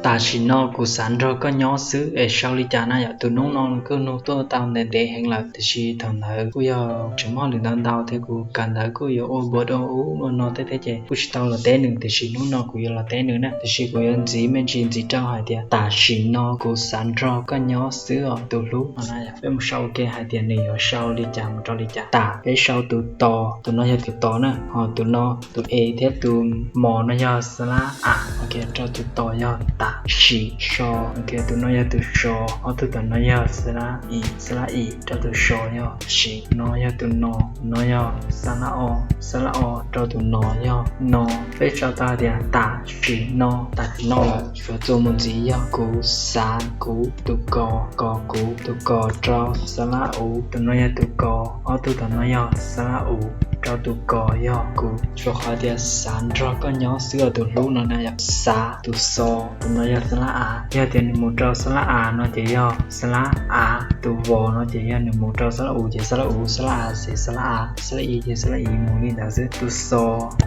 Tam sim no kuv xav nrog koj nyob xwb es sau li cas na yom. Tus hnub no kuj nug tuaj tau ntev ntev heev lawm, tiam sis thaum ntawd kuj yog tseem muaj hauj lwm ntau ntau thiab kuv kawm ntawv kuj yuav ua npuas ua ub ua no thiab thiab ces kuj tsis tau los teb nws, tiam sis hnub no kuv yuav los teb nws na. Tiam sis kuv yuav ntxiv me ntsis ntxiv rau hais tias tam sim no kuv xav nrog koj nyob xwb os tus hlub no na yom. Peb mus sau ua ke hais tias nws yuav sau li cas mus rau li cas. Tam, peb sau tus tos, tus no yog tus tos na, ho tus no tus e thiab tus mos no yog xab lab a, ok, rau tus tos yog tam sim so, ok, tus no yog tus so, ob tug tom no yog xab lab i, xab lab i, rau tus so yog sim, no yog tus no, no yog xab lab o, xab lab o, rau tus no yog no. Peb sau tau tias tam sim no, tam sim no lawm, yuav txuas mus ntxiv yog kuv, xav, kuv, tus kos, kos kuv, tus kos rau xab lab u, tus no yog tus kos, ob tug tom no yog xab lab u, rau tus kos yog kuv. Rau qhov tias xav nrog koj nyob xwb os tus hlub no na yom. Xav, tus xo, tus no yog xab lab a, yog tias nws mus rau xab lab a no ces yog xab lab a, tus vos no ces yog nws mus rau xab lab u ces xab lab u, xab lab a ces xab lab a, xab lab i ces xab lab i, mus li ntawd xwb. Tus xo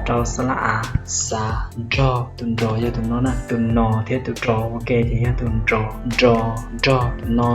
rau xab lab a, xav, nrog, tus nrog yog tus no na, tus no thiab tus rog ua ke ces yog tus nrog, nrog, nrog, tus no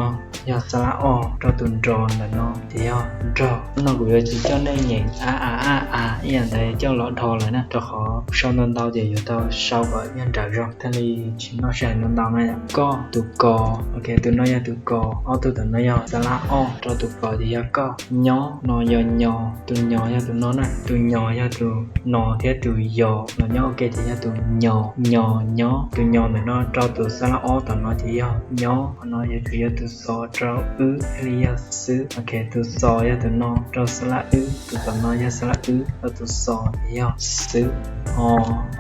yog xab lab o, rau tus nrog ntawm no ces yog nrog. Hnub no kuv yuav tsis coj nej nyeem a a a a ib yam ntawd coj los dhos lawm na, rau qhov sau ntau ntau ces yuav tau sau kom yog nrawm zog thiaj li tsis noj sij hawm ntau ntau na yom. Koj, tus kos, ok, tus no yog tus kos, ob tug tom no yog xab lab o, rau tus kos ces yog koj. Nyob, no yog nyo, tus nyo yog tus no na, tus nyo yog tus no thiab tus yos los nyob ua ke ces yog tus nyo, nyo, nyob. Tus nyo ntawm no rau tus xab lab o tom no ces yog nyob, qhov no yuav tsum yog tus xo rau wb thiaj li yog xwb. Ok, tus xo yog tus no rau xab lab wb, tus tom no yog xab lab wb rau tus xo ces yog xwb. O,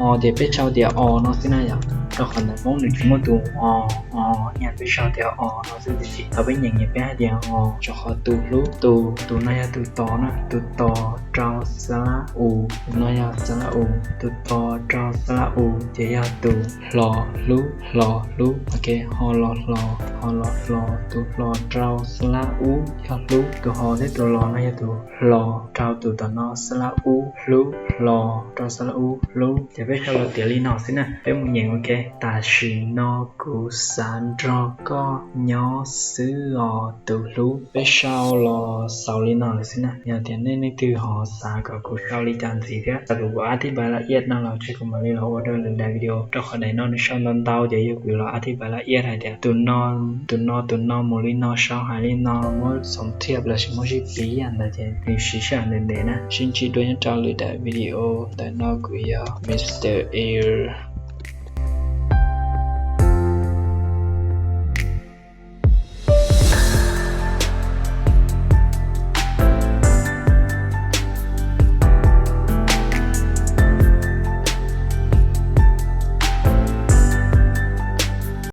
o ces peb sau tias o no xwb na yom, rau qhov ntawm Hmoob nws tsis muaj tus o, o, yog peb sau tias o no xwb tiam sis thaum peb nyeem ces peb hais tias o, rau qhov tus hlub, tus, tus no yog tus tos na, tus tos rau xab lab u, tus no yog xab lab u, tus tos rau xab lab u ces yog tus hlo, hlub, hlo, hlub, ok, ho los hlo, ho los hlo, tus hlo rau xab lab ub yog hlub, tus ho thiab tus los no yog tus hlo rau tus tom no xab lab ub, hlub, hlo rau xab lab ub, hlub. Ces peb sau los tiav li no xwb na, peb mus nyeem ua ke. Tam sim no kuv xav nrog koj nyob xwb os tus hlub. Peb sau los xaus li no lawm xwb na. Yog tias nej leej twg ho xav kom kuv sau li cas ntxiv thiab xav kom kuv a thib pais la iaj no los tseg kuv mam li los ua dua lwm daim video, rau qhov daim no nws sau ntau ntau ces yog kuv los a thib pais la iaj hais tias tus no, tus no, tus no mus li no, sau hais li no, muab xoom thiaj lossis muab sib piv ntawd ces nws siv sij hawm ntev ntev na. Sib ntsib dua nyob rau lwm daim video. Ntawm no kuv yog Mister Air.